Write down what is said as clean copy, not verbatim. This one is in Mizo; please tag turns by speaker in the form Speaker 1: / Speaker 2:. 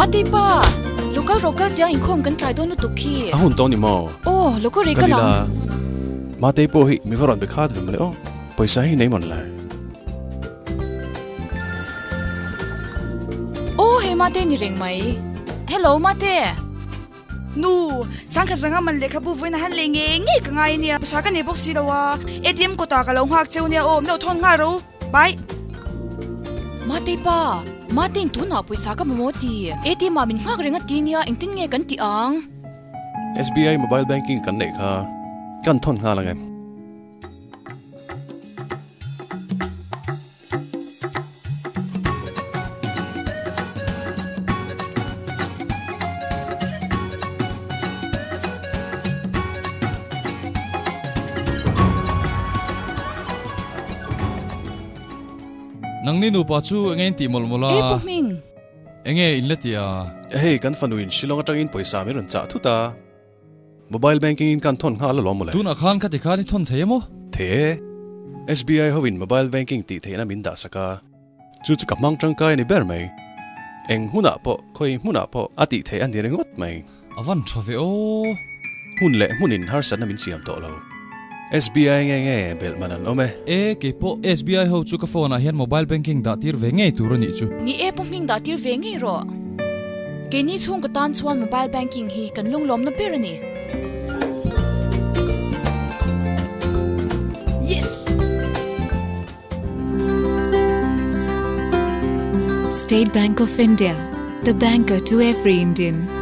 Speaker 1: Mate pa, Lokal rawh kal tia inkhawm kan tlai dawn lutuk khi.
Speaker 2: A hun tawh ni maw?
Speaker 1: Aw, lokal rei kal ang.
Speaker 2: Mate pawh hi mi va rawn be khat ve mawle aw, pawisa hi nei mawn le.
Speaker 1: Aw hei Mate ni reng mai. Hello Mate.
Speaker 3: Nu, sangkhat zanga man lehkhabu vawiin a han lei ngei ngei ka ngai ania, pawisa ka nei bawk si lo a, ATM kawtah ka lo nghak cheu nia aw, min lo thawn nghal ro, bye.
Speaker 1: Mate pa, Matein tunah pawisa ka mamawh ti, ATM ah min nghak reng a ti nia, engtin nge kan tih ang?
Speaker 2: SBI mobile banking kan neih kha kan thawn nghal ang em?
Speaker 4: Nangni nupa chu enge in tih mawlh mawlh a?
Speaker 1: E Pu Hming.
Speaker 4: Enge in la tih a?
Speaker 2: Hei kan fanuin Shillong atangin pawisa min rawn chah thut a. Mobile banking in kan thawn nghal alawm mawle.
Speaker 4: Tunah khan khati khan i thawn thei emaw?
Speaker 2: Thei e. SBI ho in mobile banking tih theihna min dah sak a, chu chu ka hmang tangkai a ni ber mai. Eng hmunah pawh, khawi hmunah pawh a tih theih a ni ringawt mai.
Speaker 4: A van tha ve aw.
Speaker 2: Hun leh hmunin harsatna min siam tawh lo. SBI nge nge belh man an awm e.
Speaker 4: E, keipawh SBI ho chu ka phone ah hian mobile banking dah tir ve ngei tur a nih chu.
Speaker 1: Ni e, pu hming dah tir ve ngei rawh. Keini chhung ka tan chuan mobile banking hi kan lunglawmna ber a ni.
Speaker 3: Yes!
Speaker 5: State Bank of India, the banker to every Indian.